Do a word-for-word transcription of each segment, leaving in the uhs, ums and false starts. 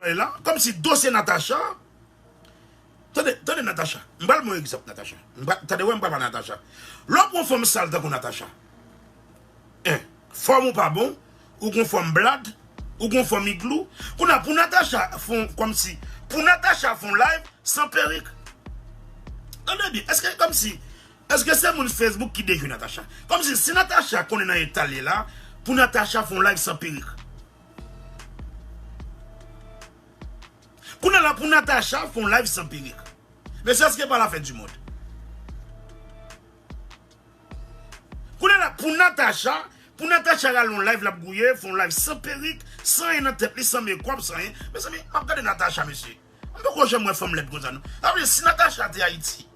pale la, kòmsi dosye Natacha. Tande, tande Natacha. M pral ba w egzanp Natacha. M pral, tande, wè, m pral pale Natacha. Lè w pran yon fanm sal tankou Natacha, en, fòm ou pa bon, ou gon fòm blad, ou gon fòm iglou. Kounye a, pou Natacha fè yon, kòmsi, pou Natacha fè yon live san perik. Tande byen, èske kòmsi, èske se moun Facebook ki dejwe Natacha? Kòmsi, si Natacha konnen nan eta l ye la, pou Natacha fè yon live san perik. Kounye a la, pou Natacha fè yon live san perik. Mesye, èske pa la fin du monde? Kounye a la, pou Natacha, pou Natacha rale yon live, l ap gouye, fè yon live san perik, san anyen nan tèt li, san mekòp, san anyen. Mezanmi, m ap gade Natacha, mesye. M poko janm wè fanm lèd konsa, non. Sa vle di, si Natacha te Ayiti,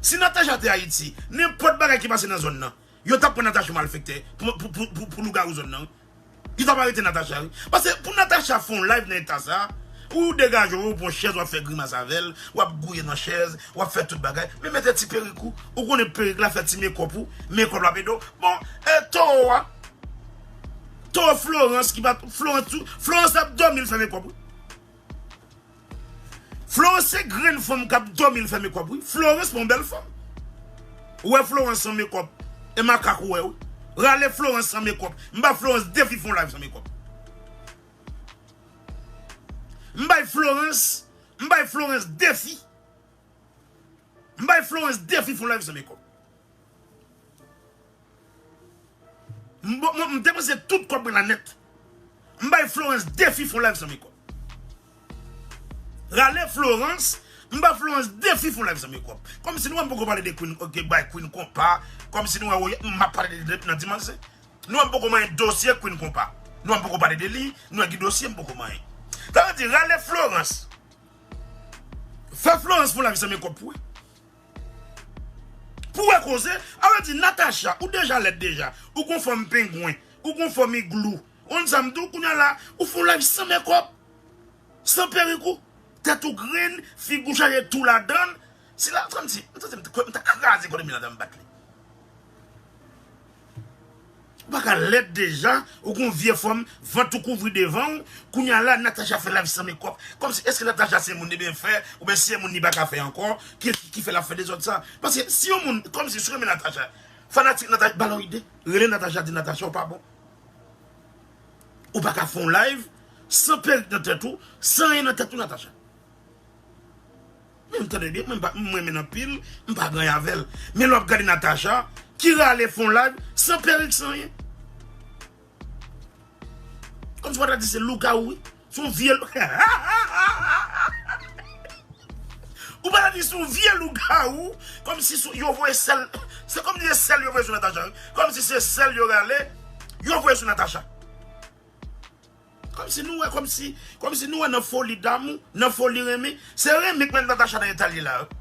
si Natacha te Ayiti, nenpòt bagay ki pase nan zòn nan, yo t ap pran Natacha malfektè pou, pou, pou, pou, pou lougawou zòn nan, wi. Yo t ap arete Natacha, wi. Paske pou Natacha fè yon live nan eta sa, ou degaje w, ou pran chèz, w ap fè grimas avè l, w ap gouye nan chèz, w ap fè tout bagay. Men mete ti perik ou, ou konnen perik la fè ti mekòp ou, mekòp la ap ede w. Bon, e towo a, towo Florence ki pa, Florence tou, Florence ap dòmi, l fè mekòp, wi. Florence se grenn fanm k ap dòmi, l fè mekòp, wi. Florence pa yon bèl fanm. Ou wè Florence san mekòp, e makak ou wè, wi. Rale Florence san mekòp. M ba Florence defi fè yon live san mekòp. M bay Florence, m bay Florence defi. M bay Florence defi fè yon live san mekòp. M, m, m depanse tout kòb mwen la nèt. M bay Florence defi fè yon live san mekòp. Rale Florence, m ba Florence defi fè yon live san mekòp. Kòmsi nou wè m poko pale de Queen, ok, bay Queen Konpa. Kòmsi nou wè, woy, m ap pale de, de, nan dimanche. Nou wè m poko manyen dosye Queen Konpa. Nou wè m poko pale de li, nou wè ki dosye m poko manyen. Sa vle di, rale Florence. Fè Florence fè yon live san mekòp pou wè. Pou wè koze, a vle di Natacha, ou deja lèd deja. Ou gon fòm pengwen, ou gon fòm iglou. Ou konn sa m di w, kounye a la, ou fè yon live san mekòp, san perik ou, tèt ou grenn, figi w chaje tou ladan l. Si la, kòmsi, m santi m t-, m ta kraze kò de milat m bat li. Ou pa ka lèd deja, ou gon vye fòm, vant ou kouvri devan w. Kounye a la, Natacha fè live san mekòp. Kòmsi, èske Natacha se moun li byen fè, oubyen se moun li pa ka fè ankò, ki, ki, ki fè l ap fè dezòd sa? Paske si yon moun, kòmsi si w renmen Natacha, fanatik Natacha, ba l yon ide. Rele Natacha, di Natacha, ou pa bon. Ou pa ka fè yon live san perik nan tèt ou, san anyen nan tèt ou, Natacha. Men m tande byen, mwen m pa, m renmen l anpil, m pa gen anyen avè l. Men lè w ap gade Natacha, ki rale fè yon live, san perik, san anyen. Kòmsi w pa ta di se lougawou, wi. Se yon vye lou-, ou pa ta di se yon vye lougawou, kòmsi se, yo voye sèl, se kòmsi se sèl yo voye sou Natacha, wi. Kòmsi se sèl yo rale, yo voye sou Natacha. Kòmsi nou wè, kòmsi, kòmsi nou wè nan foli damou, nan foli renmen. Se renmen k mete Natacha nan eta l ye la, wi.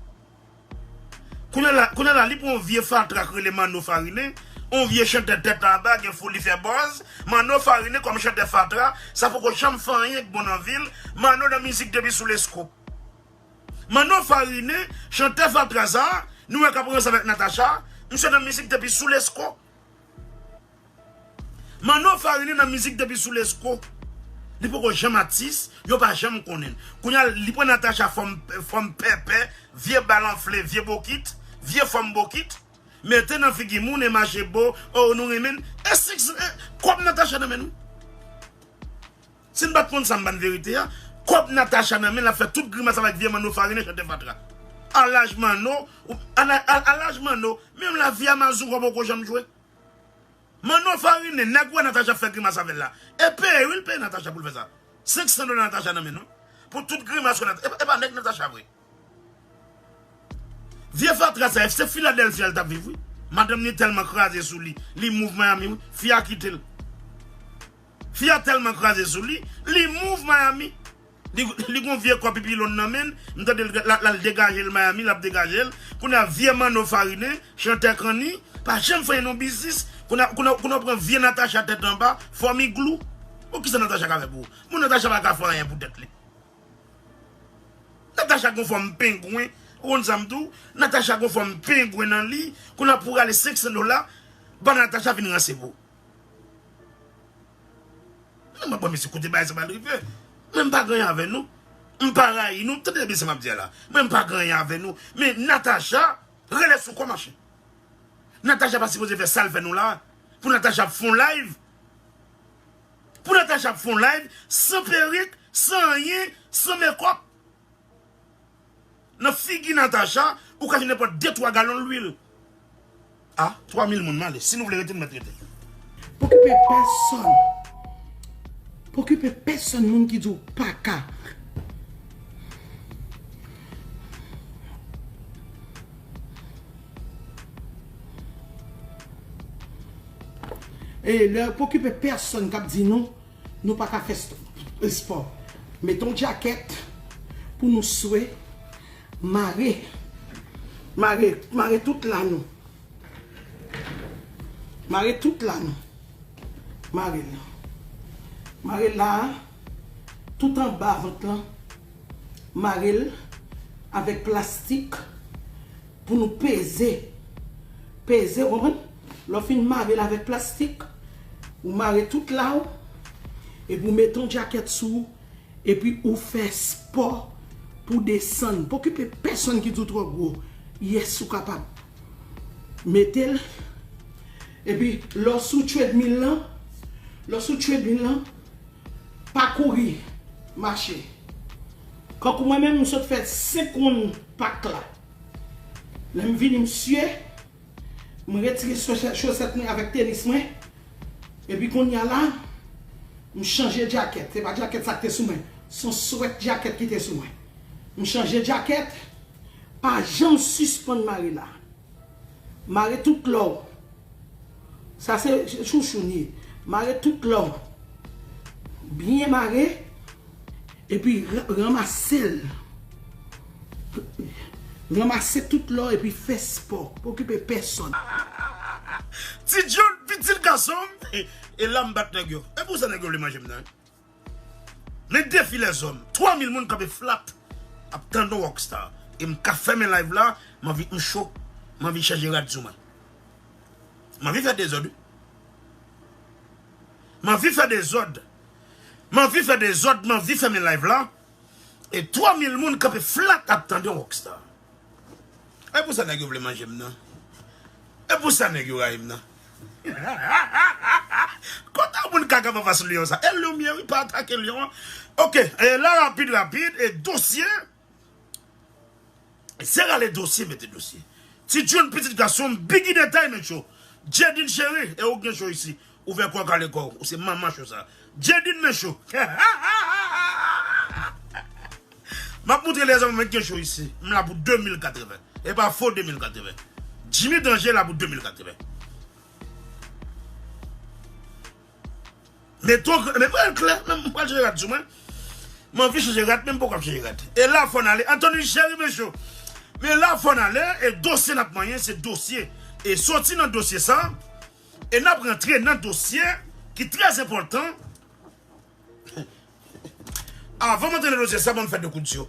Kounye a la, kounye a la, li pran yon vye fatra k rele Manno Farine, yon vye chantè tèt anba, gen foli fè buzz. Manno Farine kòm chantè fatra, sa poko janm fè anyen k bon nan vi l. Manno nan mizik depi sou Lesko. Manno Farine, chantè fatra sa, nou wè k ap ranse avèk Natacha, misye nan mizik depi sou Lesko. Manno Farine nan mizik depi sou Lesko. Li poko janm atis, yo pa janm konnen l. Kounye a, li pran Natacha fòm, fòm pèpè, vye bal anfle, vye bokit, vye fòm bokit. Mete nan figi moun e mache bo, oh, nou renmen l. E sèks, e, kòb Natacha nan men nou. Si n pa t konn sa, m ban n verite a. Kòb Natacha nan men l ap fè tout grimas avèk vye Manno Farine chantè fatra. A laj Manno, ou, a la, a, a laj Manno, menm la vye Amazon kòb poko janm jwe. Manno Farine, nèg wè Natacha ap fè grimas avè l la. E peye, wi, l peye Natacha pou l fè sa. Senk san dola Natacha nan men nou. Pou tout grimas wè Nat-, e, e pa nèg Natacha vre. Vye fatra sa, se Filadèlfya l t ap viv, wi. Madanm li tèlman kraze sou li, li move Miami, wi. Fi a kite l. Fi a tèlman kraze sou li, li move Miami. Li, li gon vye kò pipi long nan men l, m tande l, l, l al degaje l Miami, l ap degaje l. Kounye a vye Manno Farine, chantè kanni, pa janm fè yon biznis. Kounye a, kounye a, kounye a w pran vye Natacha tèt anba, fòm iglou. Bon, kisa Natacha ka fè pou ou? Bon, Natacha pa ka fè anyen pou tèt li. Natacha gon fòm pengwen, ou konn sa m di w? Natacha gon fòm pengwen nan li, kounye a pou rale senk san dola, ban Natacha vin ranse pou ou. Mwen, mwen, mesye, kote bagay sa pral rive. Mwen m pa gen anyen avè nou. M pa rayi nou. Tande byen sa m ap di a la. Mwen m pa gen anyen avè nou. Men Natacha rele sou kò machin. Natacha pa sipoze fè sa l fè nou la. Pou Natacha ap fè yon live. Pou Natacha ap fè yon live san perik, san anyen, san mekòp. Nan figi Natacha, ou ka jwenn nenpòt de twa galon lwil. A, twa mil moun m ale. Si nou vle rete, nou mèt rete. Pa okipe pèsonn. Pa okipe pèsonn moun ki di w pa ka. E lè pa okipe pèsonn k ap di nou, nou pa ka fè s-, espò. Mete yon djakèt pou nou swe, mare, mare, mare tout la nou. Mare tout la nou. Mare l. Mare la, tout anba vant lan. Mare l avèk plastik pou nou peze. Peze, w konprann? Lè w fin mare l avèk plastik, ou mare tout la w, epi w mete yon djakèt sou ou, epi ou fè espò pou desann. Pa okipe pèsonn ki di w twò gwo. Yes, ou kapab. Mete l. Epi, lè w sou treadmill lan, lè w sou treadmill lan, pa kouri, mache. Kankou mwen menm, m sot fè senk wonn pak la. Lè m vini, m siye, m retire chosè-, chosèt mwen avèk tenis mwen. Epi kounye a la, m chanje djakèt. Se pa djakèt sa k te sou mwen. Se yon swèt djakèt ki te sou mwen. M chanje djakèt. Pa janm sispann mare la. Mare tout lò w. Sa se chouchou n ye. Mare tout lò w. Byen mare. Epi ra-, ranmase l. Ranmase tout lò epi fè espò. Pa okipe pèsonn. Ti John, pitit gason m. E, e la m bat nèg yo. E pou sa nèg yo vle manje m nan. Men defi lèzòm. Twa mil moun kanpe flat ap tann yon rockstar. E m ka fèmen live la, m anvi m cho, m anvi chanje rad sou mwen. M anvi fè dezòd, wi. M anvi fè dezòd. M anvi fè dezòd, m anvi fèmen live la. E twa mil moun kanpe flat ap tande yon rockstar. E pou sa nèg yo vle manje m nan. E pou sa nèg yo rayi m nan. Kote moun kaka anfas lyon sa? E lyon m ye wi, pa atake lyon an. Ok, e la rapid, rapid, e dosye. Se rale dosye, mete dosye. Ti John, pitit gason m, Biggie Detay, men cho. Jedin cheri, e ou gen cho isi. Ouvè kò w, kale kò w. Ou se manman cho sa. Jedin, men cho. M ap moutre lèzòm mwen gen cho isi. M la pou de mil katreven. E pa fo de mil katreven. Jimmy Danje la pou de mil katreven. Meton, men mwen klè, men m pral chanje rad sou mwen. M anvi chanje rad, men m poko ap chanje rad. E la fò n ale. Anthony cheri, men cho. Men la fò n ale, e dosye n ap manyen, se dosye. E soti nan dosye sa, e n ap rantre nan dosye ki trè enpòtan. Avan m antre nan dosye sa, ban m fè de kout zyo.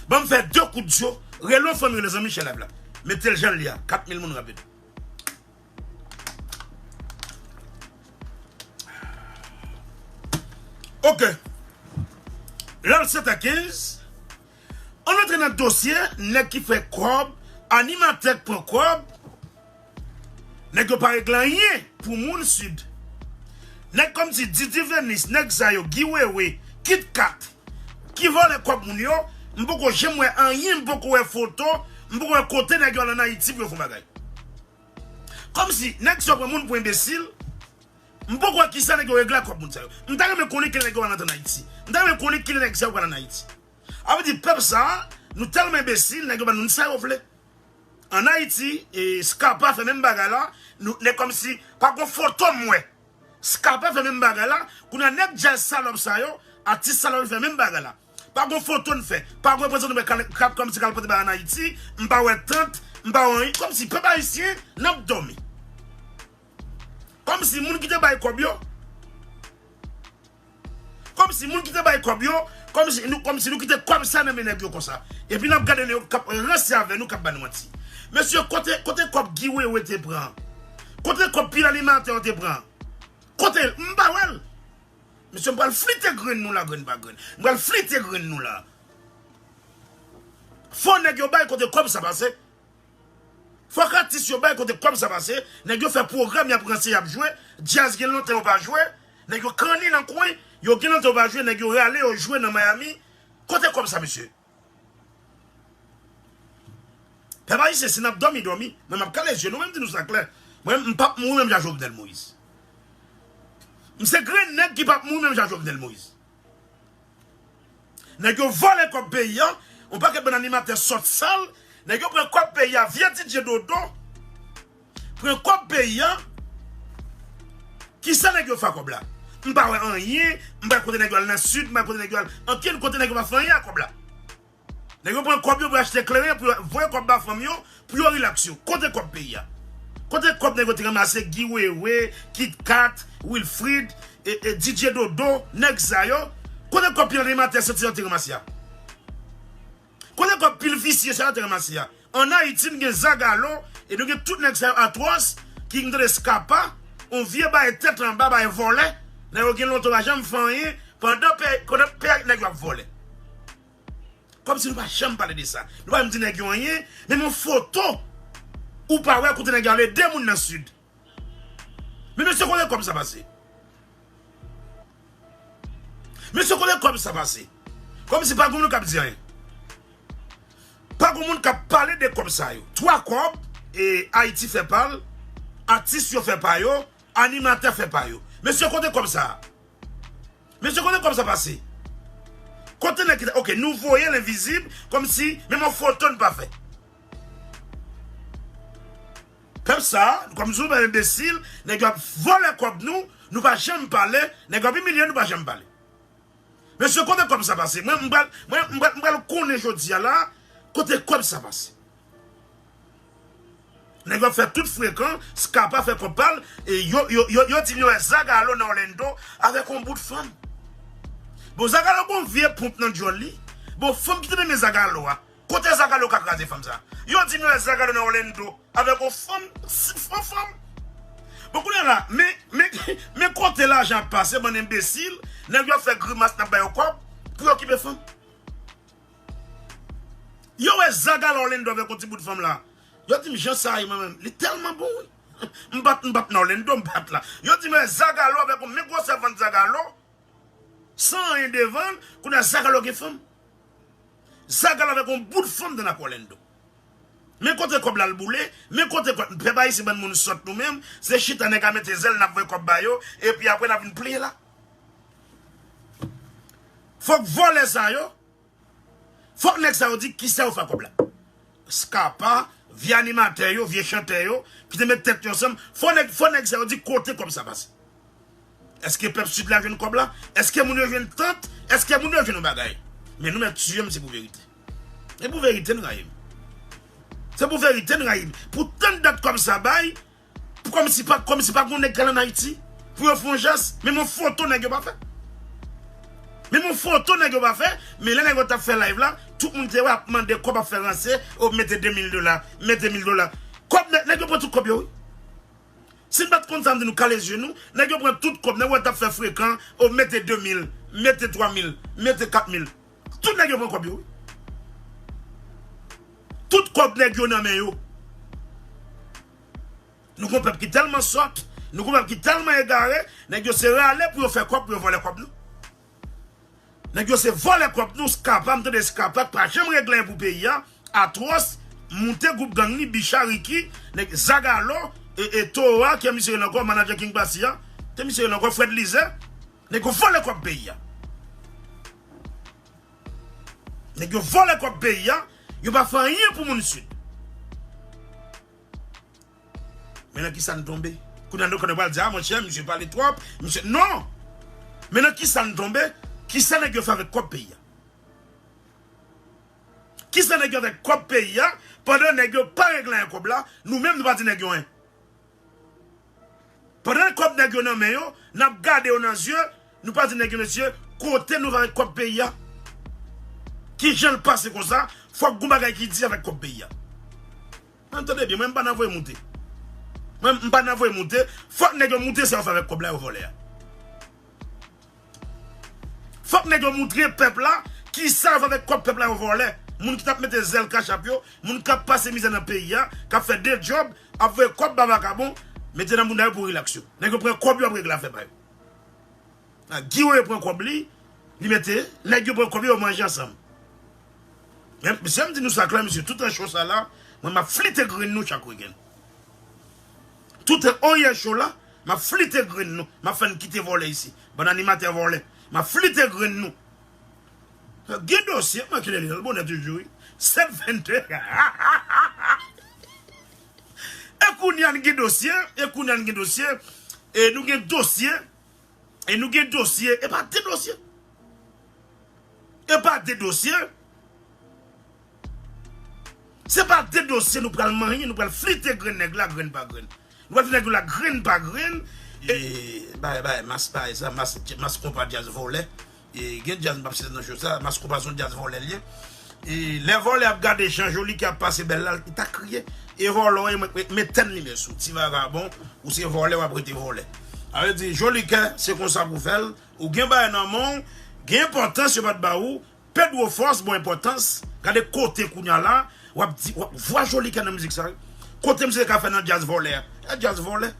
Ban m fè de kout zyo. Rele yon fanmi, rele zanmi, share live la. Mete l jan l ye a. Kat mil moun rapid. Ok. Lè l sèt è kenz, ann antre nan dosye nèg ki fè kòb, animatè k pran kòb. Nèg yo pa regle anyen pou moun Sid. Nèg kòmsi Didi Venis, nèg sa yo, Guy Wewe, Kit Kat, ki vòlè kòb moun yo, m poko janm wè anyen, m poko wè foto, m poko wè kote nèg yo al ann Ayiti pou yo fè yon bagay. Kòmsi nèg sa yo pran moun pou enbesil, m poko wè kisa nèg yo regle ak kòb moun sa yo. M ta renmen konnen kilè nèg yo pral antre ann Ayiti. M ta renmen konnen kilè nèg sa yo pral ann Ayiti. A vle di pèp sa a, nou tèlman enbesil, nèg yo ban nou sa yo vle. Ann Ayiti, e, Skapa fè menm bagay la, nou, nèg kòmsi, pa gon foto m wè. Skapa fè menm bagay la, kounye a nèg djaz salòp sa yo, atis salòp yo fè menm bagay la. Pa gon foto n fè, pa gon reprezante mwen k al, k ap kòmsi k al pote bagay ann Ayiti, m pa wè tant, m pa wè anyen, kòmsi pèp ayisyen, n ap dòmi. Kòmsi moun ki te bay kòb yo, Kòmsi moun ki te bay kòb yo, kòmsi nou, kòmsi nou kite kòb sa nan men nèg yo konsa. Epi n ap gade nèg yo k ap ranse avè nou, k ap ba nou manti. Mesye, kote, kote kòb Guy Wewe te pran? Kote kòb pil animatè yo te pran? Kote l? M pa wè l. Mesye, m pral flite grenn nou la, grenn pa grenn. M pral flite grenn nou la. Fò nèg yo bay kote kòb sa pase. Fòk atis yo bay kote kòb sa pase. Nèg yo fè pwogram, y ap ranse, y ap jwe. Djaz gen lontan yo pa jwe. Nèg yo kanni nan kwen. Yo gen lontan yo pa jwe. Nèg yo rale, yo jwe nan Miami. Kote kòb sa, mesye? Pèp ayisyen, si n ap dòmi, dòmi. Mwen, m ap kale je nou, mwen, m di nou sa klè. Mwen, m p ap mouri menm jan Jovenel Moïse. M se grenn nèg ki p ap mouri menm jan Jovenel Moïse. Nèg yo vòlè kòb peyi a, yon pakèt bann animatè sòt sal, nèg yo pran kòb peyi a, vye D J Dodo, pran kòb peyi a. Kisa nèg yo fè ak kòb la? M pa wè anyen, m pa wè kote nèg yo al nan sid, m pa wè kote nèg yo al, ankenn kote nèg yo pa fè anyen ak kòb la. Nèg yo pran kòb yo pou achte kleren, pou yo voye kòb ba fanm yo, pou yo rilaks yo. Kote kòb peyi a? Kote kòb nèg yo te ranmase, Guy Wewe, Kit Kat, Wilfrid, e, e, D J Dodo, nèg sa yo? Kote kòb pil animatè sòt sal yo te ranmase a? Kote kòb pil visye sa yo te ranmase a? Ann Ayiti, n gen Zagalo, e nou gen tout nèg sa yo atwòs, ki n tande Skapa, yon vye bay tèt anba, bay vòlè, nèg yo gen lontan yo pa janm fè anyen, pandan pè, pandan pè nèg yo ap vòlè. Kòmsi nou pa janm pale de sa. Nou pa janm di nèg yo anyen, menm yon foto, ou pa wè kote nèg yo al ede moun nan sid. Men mesye, kote kòb sa pase? Mesye, kote kòb sa pase? Kòmsi pa gen moun k ap di anyen. Pa gen moun k ap pale de kòb sa yo. Twa kòb, e, Ayiti fè pa l, atis yo fè pa yo, animatè fè pa yo. Mesye, kote kòb sa? Mesye, kote kòb sa pase? Kote nèg ki ta, oke, nou voye l envizib, kòmsi menm yon foto n pa fè. Pèp sa, kòmsi nou pa enbesil, nèg yo ap vòlè kòb nou, nou pa janm pale, nèg yo ap imilye nou, nou pa janm pale. Mesye, kote kòb sa pase? Mwen, m pral, mwen, m pral, m pral konnen jodi a la, kote kòb sa pase. Nèg yo ap fè tout frekan, Skapa fè kòb pa l, e yo, yo, yo, yo di m yo wè Zagalo nan Orlando avèk yon bout fanm. Bon, Zagalo gon vye ponp nan djòl li. Bon, fanm ki te renmen Zagalo a, kote Zagalo ka kraze fanm sa? Yo di m yo wè Zagalo nan Orlando avèk yon fanm, si, yon fanm. Bon, kounye a la, men, men, men kote lajan ap pase, bann enbesil, nèg yo ap fè grimas n ap ba yo kòb pou yo okipe fanm. Yo wè Zagalo Orlando avèk yon ti bout fanm la. Yo di m jan sa ye, mwen menm. Li tèlman bon, wi. M pa t, m pa t nan Orlando, m pa t la. Yo di m wè Zagalo avèk yon men gwosè vant Zagalo, san anyen devan l, kounye a Zagalo gen fanm. Zagalo avèk yon bout fanm nan Orlando. Men kote kòb la l boule, men kote kòb, pèp ayisyen bann moun sòt nou menm, se chita nèg a mete zèl, n ap voye kòb ba yo, epi apre n ap vin pleye la. Fòk vòlè sa yo, Fòk nèg sa yo di kisa yo fè ak kòb la. Skapa, vye animatè yo, vye chantè yo, ki te met tèt yo ansanm, fò nèg, fò nèg sa yo di kote kòb sa pase. Èske pèp sid la jwenn kòb la? Èske moun yo jwenn tant? Èske moun yo jwenn yon bagay? Men nou mèt tiye m, se pou verite. Se pou verite n rayi m. Se pou verite n rayi m. Pou tann dat kòb sa bay, Kòmsi pa, kòmsi pa gon nèg k al ann Ayiti pou yo fè yon jès, menm yon foto nèg yo pa fè. Menm yon foto nèg yo pa fè, men lè nèg yo t ap fè live la, tout moun te wè ap mande kòb, ap fè ranse, o, mete de mil dola, mete mil dola. Kòb nèg, nèg yo pran tout kòb yo, wi. Si n pa t konn sa, m di nou kale zye nou, nèg yo pran tout kòb, nèg yo t ap fè frekan, o, mete de mil, mete twa mil, mete kat mil. Tout nèg yo pran kòb yo, wi. Tout kòb nèg yo nan men yo. Nou gon pèp ki tèlman sòt, nou gon pèp ki tèlman egare, nèg yo se rale pou yo fè kòb, pou yo vòlè kòb nou. Nèg yo se vòlè kòb nou, Skapa, m tande Skapa pa janm regle anyen pou peyi a, atwòs, moute gwoup gang li, Bicha, Ricky, nèg Zagalo, e, e Toa, ki misye rele ankò, manadjè King Basi a, te misye rele ankò, Fred Lizè, nèg yo vòlè kòb peyi a. Nèg yo vòlè kòb peyi a, yo pa fè anyen pou moun sid. Men nan kisa n tonbe? Kounye a nou konn pral di, a, monchè, misye pale twòp, misye, non! Men nan kisa n tonbe? Kisa nèg yo fè avèk kòb peyi a? Kisa nèg yo fè avèk kòb peyi a? Pandan nèg yo pa regle anyen kòb la, nou menm nou pa di nèg yo anyen. Pandan kòb nèg yo nan men yo, n ap gade yo nan zye, nou pa di nèg yo, mesye, kote nou va avèk kòb peyi a? Kijan l pase konsa? Fòk gon bagay ki di avèk kòb peyi a. Mwen, tande byen, mwen, m pa nan voye moute. Mwen, m pa nan voye moute. Fòk nèg yo moute sa yo fè avèk kòb la yo vòlè a. Fòk nèg yo moutre pèp la kisa yo fè avèk kòb pèp la yo vòlè. Moun ki t ap mete zèl kachap yo, moun k ap pase mizè nan peyi a, k ap fè de djòb, ap voye kòb ba vakabon, mete nan bounda yo pou rilaks yo. Nèg yo pran kòb yo ap regle afè pa yo. A, Guy Wewe pran kòb li, li mete, nèg yo pran kòb yo, yo manje ansanm. Men, mesye, m di nou sa klè, mesye, tout an cho sa la, mwen m ap flite grenn nou chak wikenn. Tout an oyè cho la, m ap flite grenn nou, m ap fè n kite vòlè isi. Bann animatè vòlè, m ap flite grenn nou. Gen dosye, mwen kile li nan bonè toujou, wi. Sèt vennde. E kounye a n gen dosye, e kounye a n gen dosye, e nou gen dosye, e nou gen dosye, e pa de dosye. E pa de dosye. Se pa de dosye nou pral manyen, nou pral flite grenn nèg la, grenn pa grenn. Nou pral flite nèg la, grenn pa grenn. E bay, bay, mas, bay, sa, mas, mas konpa djaz vòlè. E gen djaz m p ap site nan cho sa, mas konpa se yon djaz vòlè l ye. E lè vòlè ap gade jan Jolikè ap pase bèl la, li ta kriye. E vòlè, e mwen, mwen, mwen tèn li men sou. Ti vagabon, ou se vòlè, w ap rete vòlè. Sa vle di, Jolikè, se konsa pou fè l. Ou gen bagay nan men w, gen enpòtans yo pa t ba ou, Pedro Force bon enpòtans, gade kote kounye a la, w ap di, w ap, vwa Jolikè nan mizik sa, wi. Kote misye ka fè nan djaz vòlè a? E djaz vòlè.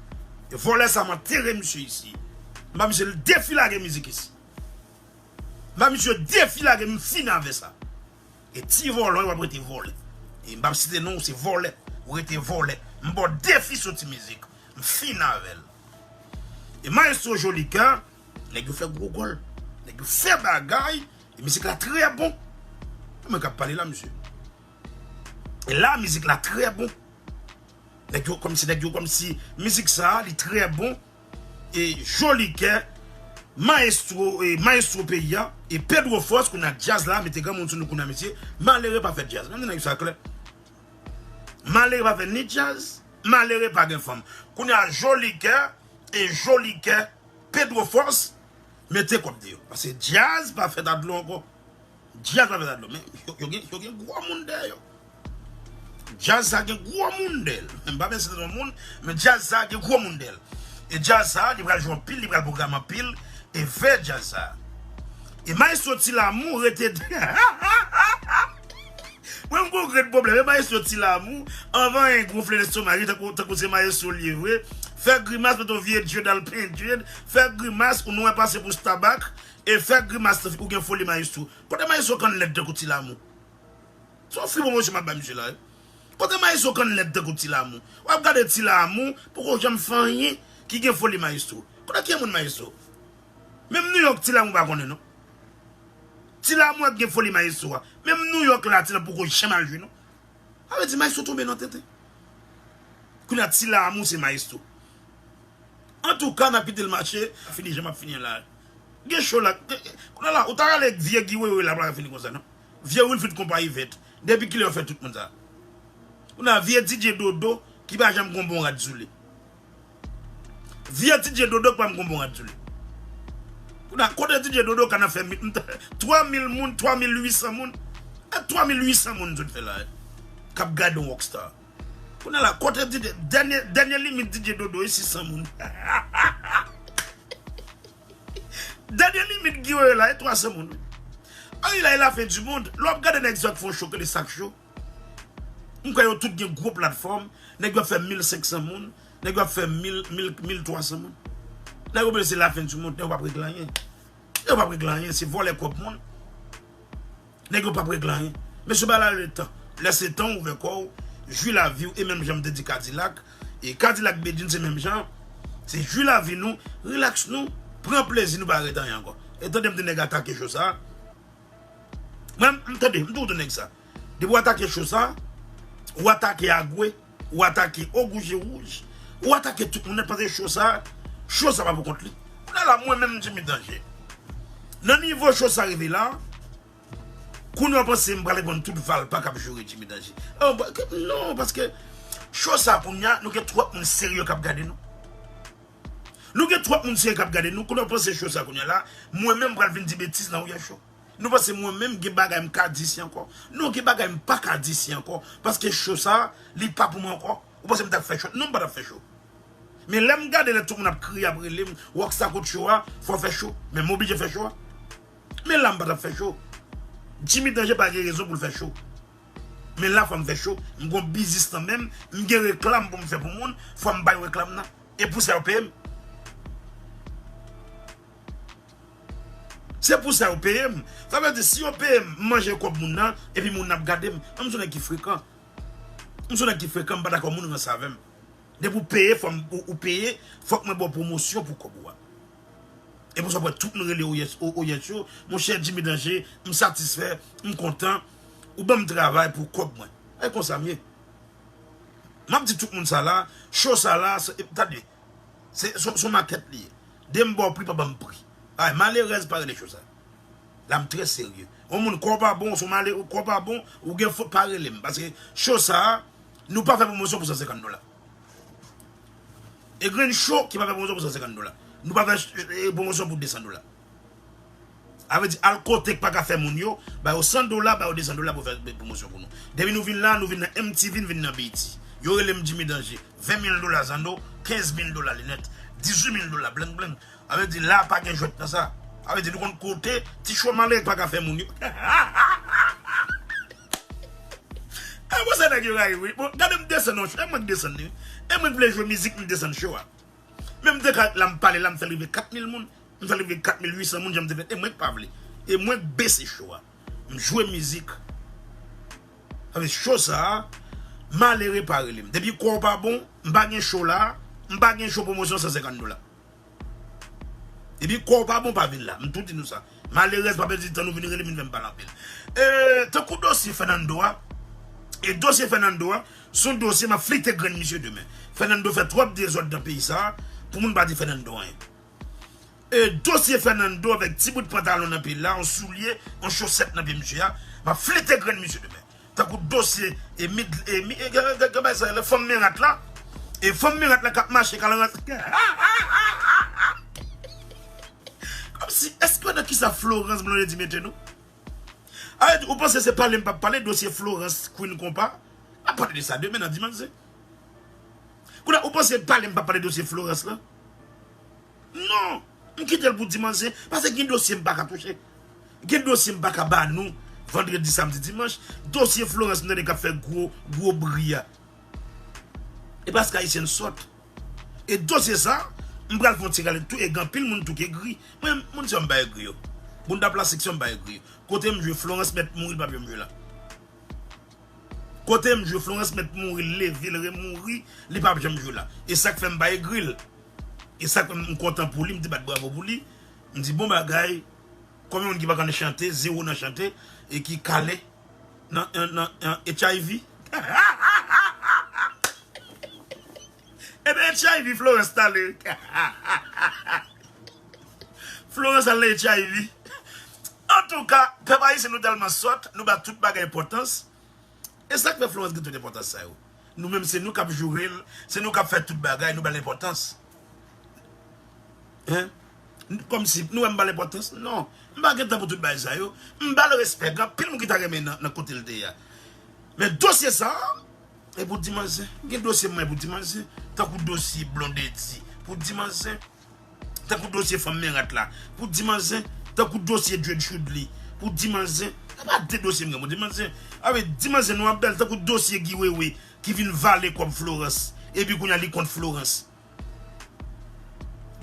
E vòlè sa m antere misye isi. M ba misye defi lage mizik isi. M ba misye defi lage, m fini avè sa. E ti vòlè, w ap rete vòlè. E m p ap site non, ou se vòlè. Ou rete vòlè. M ba w defi soti mizik. M fini avè l. E Maestro Jolikè, nèg yo fè gwo gòl. Nèg yo fè bagay. E mizik la trè bon. E mwen k ap pale la, mesye. E la, mizik la trè bon. Nèg yo kòmsi, nèg yo kòmsi, mizik sa, li trè bon. E Jolikè, maestro, e maestro peyi a, e Pedro Force, kounye a djaz la, mete granmoun sou nou kounye a, mesye. Malere pa fè djaz. Menm nèg sa klè. Malere pa fè ni djaz, malere pa gen fanm. Kounye a Jolikè, e Jolikè, Pedro Force, mete kòb deyò. Paske djaz pa fèt a dlo ankò. Djaz pa fèt a dlo. Men yo, yo gen, yo gen gwo moun dèyè yo. Djaz sa gen gwo moun dèyè l. M pa mèsi nan moun, men djaz sa gen gwo moun dèyè l. E djaz sa, li pral jwe anpil, li pral pwograme anpil, e vè djaz sa. E Maestro Ti Lamou rete. Mwen, m gon grenn pwoblèm. E Maestro Ti Lamou, anvan en gonfle lestomak, tankou, tankou se Maestro l ye vre. Fè grimas, mete yon vye dread al pen dread. Fè grimas, ou nwè pase pou stabak. E fè grimas, ou gen foli Maestro. Kote Maestro kann lèd tankou Ti Lamou? Se yon fripwomosyon m ap bay misye la, wi. Kote Maestro kann lèd tankou Ti Lamou? W ap gade Ti Lamou, poko janm fè anyen ki gen foli Maestro. Kote ki moun Maestro? Menm Nouyòk Ti Lamou pa konnen non. Ti Lamou ak gen foli Maestro a. Menm Nouyòk la, Ti Lamou poko janm al jwe non. Sa vle di Maestro tonbe nan tenten. Kounye a Ti Lamou se Maestro. Antouka, n ap kite l mache, fini jan m ap fini an la. Gen cho la, gen, gen, kounye a la, ou ta rale vye Guy Wewe la, pa fini konsa non. Vye Wilfrid konpa Ivèt. Depi kilè yo fè tout moun sa? Kounye a vye D J Dodo ki pa janm gon bon rad sou li. Vye D J Dodo k pa m gon bon rad sou li. Kounye a, kote D J Dodo ka nan fè mi-, twa mil moun, twa mil uit san moun? E twa mil uit san moun sot fè la, k ap gade yon rockstar. Kounye a la, kote D J, dènye, dènye limit D J Dodo, e sis san moun. Dènye limit Guy Wewe la, e twa san moun. Ay la, e la fen di mond. Lè w ap gade nèg sa k fè yon cho, ke li sak cho. M kwè yo tout gen gwo platfòm. Nèg yo ap fè mil senk san moun. Nèg yo ap fè mil, mil, mil twa san moun. Nèg yo panse se lafen di mond. Nèg yo p ap regle anyen. Nèg yo p ap regle anyen. Se vòlè kòb moun. Nèg yo p ap regle anyen. Mesye, ba la letan. Lèse tan w, ouvè kò w. Jwi lavi w. E menm jan m te di Kadilak. E Kadilak Bedjine se menm jan. Se jwi lavi nou. Rilaks nou. Pran plezi nou, pa ret anyen ankò. E tande m di nèg atake cho sa. Mwen, m tande, m toujou di nèg sa. Depi w atake cho sa, w atake Agwe, w atake Ogou Je Wouj, w atake tout moun nèt paske cho sa, cho sa pa pou kont li. Kounye a la, mwen menm, Jimmy Danger. Nan nivo cho sa rive la, kounye a w panse m pral reponn tout valpa k ap joure Jimmy Danger. Oh, ba, ke, non, paske cho sa kounye a, nou gen twòp moun serye k ap gade nou. Nou gen twòp moun serye k ap gade nou. Kounye a w panse cho sa kounye a la, mwen menm m pral vin di betiz nan ouyè cho. Nou panse mwen menm gen bagay m ka di isi ankò? Non, gen bagay m pa ka di isi ankò. Paske cho sa, li pa pou mwen ankò. Ou panse m t ap fè cho? Non, m pa t ap fè cho. Men lè m gade lè tout moun ap kriye, ap rele m, Rockstar kot cho a, fò w fè cho. Men m oblije fè cho a. Men la m pa t ap fè cho. Jimmy Danje pa gen rezon pou l fè cho. Men la fò m fè cho. M gon biznis nan men m. M gen reklam pou m fè pou moun. Fò m bay reklam nan. E pou sa yo peye m. Se pou sa yo peye m. Sa vle di si yo peye m, m manje kòb moun nan, epi moun nan ap gade m. An m se yon nèg ki frekan. M se yon nèg ki frekan, m pa dakò moun ranse avè m. Depi w peye, fò m, ou, ou peye, fòk mwen ba w pwomosyon pou kòb ou a. E pou sa w wè tout moun rele oyès, o-, oyès yo, monchè Jimmy Danje, m satisfè, m kontan, ou ban m travay pou kòb mwen. E konsa m ye. M ap di tout moun sa la, cho sa la, se, tande, se, se, se yon makèt li ye. De m ba w pri, pa ban m pri. Ay, malerèz pa rele cho sa. La m trè serye. Yon moun kò w pa bon, se yon malere, kò w pa bon, ou gen fot pa rele m. Paske cho sa, nou pa fè pwomosyon pou san senkant dola. E grenn cho ki pa fè pwomosyon pou san senkant dola. Nou pa fè, e, pwomosyon pou de san dola. A vle di, al kote k pa ka fè moun yo, ba yo san dola, ba yo de san dola pou fè pwomosyon pou nou. Depi nou vin la, nou vin nan M T V, nou vin nan B E T. Yo rele m Jimmy Danje. Ven mil dola zanno, kenz mil dola linèt, dizuit mil dola blang blang. A vle di, la pa gen jwèt nan sa. A vle di, nou konn kote, ti cho malere k pa ka fè moun yo. A bon sa nèg yo rayi, wi. Bon, gade m desann non, e mwen k desann li. E mwen k vle jwe mizik, m desann cho a. Men m te ka la m pale la, m fè l rive kat mil moun. M fè l rive kat mil uit san moun, jan m te fè. E mwen k pa vle. E mwen k bese cho a. M jwe mizik. Sa vle cho sa a, malere pa rele m. Depi kò w pa bon, m pa gen cho la, m pa gen cho pwomosyon san senkant dola. Depi kò w pa bon, pa vin la. M tou di nou sa. Malerèz pa pèdi tan nou vin rele m, vin fè m pale anpil. E, tankou dosye Fernando a, e dosye Fernando a, se yon dosye m ap flite grenn misye demen. Fernando fè twòp dezòd nan peyi sa a, pou moun pa di Fernando anyen. E dosye Fernando avèk ti bout pantalon nan pye l la, yon soulye, yon chosèt nan pye misye a, m ap flite grenn misye demen. Tankou dosye, e mid, e mi, e, e, e, e, e, fanm mirat la, e fanm mirat la k ap mache k al rantre. Kòmsi, èske nan kisa Florence Blondedy mete nou? A, ou panse se pale m p ap pale dosye Florence Queen Konpa? M ap pale de sa demen nan dimanch. Kounye a, ou panse pale m p ap pale dosye Florence lan? Non, m kite l pou dimanch, paske gen dosye m pa ka touche. Gen dosye m pa ka ba nou vandredi, samdi, dimanch. Dosye Florence m tande k ap fè gwo, gwo bri a. E paske Ayisyen sòt. E dosye sa, m pral fè yon ti rale tou, e gen anpil moun tou ki egri. Mwen, moun sa yo m pa egri yo. Bounda plastik sa yo m pa egri yo. Kote m jwe Florence mèt mouri, l p ap janm jwe la. Kote m jwe Florence mèt mouri, l leve, l remouri, li p ap janm jwe la. E sa k fè m pa egri l. E sa k fè m kontan pou li, m te bat bravo pou li. M di bon bagay, konbyen moun ki pa konn chante, zewo nan chante, e ki kale nan, nan, nan, nan H I V? Ebyen H I V Florence t ale. Florence al nan H I V. Antouka, pèp ayisyen nou tèlman sòt, nou ba tout bagay enpòtans. E sa k fè Florence gen tout enpòtans sa yo. Nou menm se nou k ap joure l, se nou k ap fè tout bagay, nou ba l enpòtans. Hein? Kòmsi nou wè m ba l enpòtans? Non. M pa gen tan pou tout bagay sa yo. M ba l respè. Gen anpil moun ki ta renmen nan, nan kote l te ye a. Men dosye sa, e pou dimanch zen. Gen dosye mwen pou dimanch zen. Tankou dosye Blondedy pou dimanch zen. Tankou dosye fanm men rat la pou dimanch zen. Tankou dosye Dread Chudly pou dimanch zen. Se pa de dosye m gen pou dimanch zen. A wi, dimanch zen nou ap bèl tankou dosye Guy Wewe ki vin vale kòb Florence. Epi kounye a li kont Florence.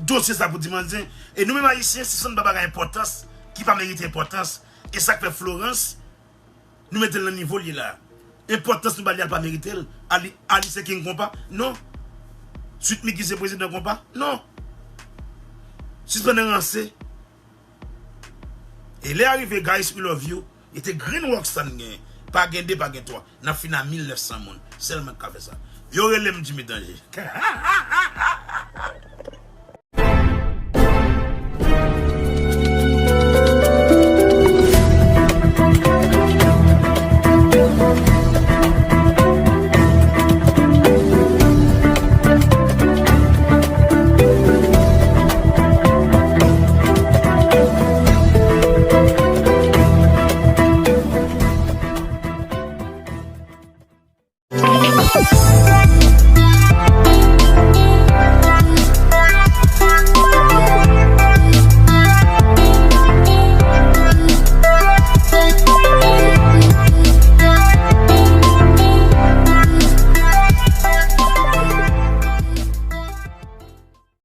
Dosye sa pou dimanch zen. E nou menm ayisyen, si se yon bagay enpòtans ki pa merite enpòtans, e sa k fè Florence, nou mete l nan nivo l ye la. Enpòtans nou ba li a, l pa merite l. Ali, Ali se king konpa? Non. Sweet Micky se prezidan konpa? Non. Sispann ranse. E lè a rive, guys, we love you. E te Green Rock Stan gen. Pa gen de, pa gen twa. N ap fin a mil nèf san moun. Sèlman k ka fè sa. Yo rele m Jimmy Danje.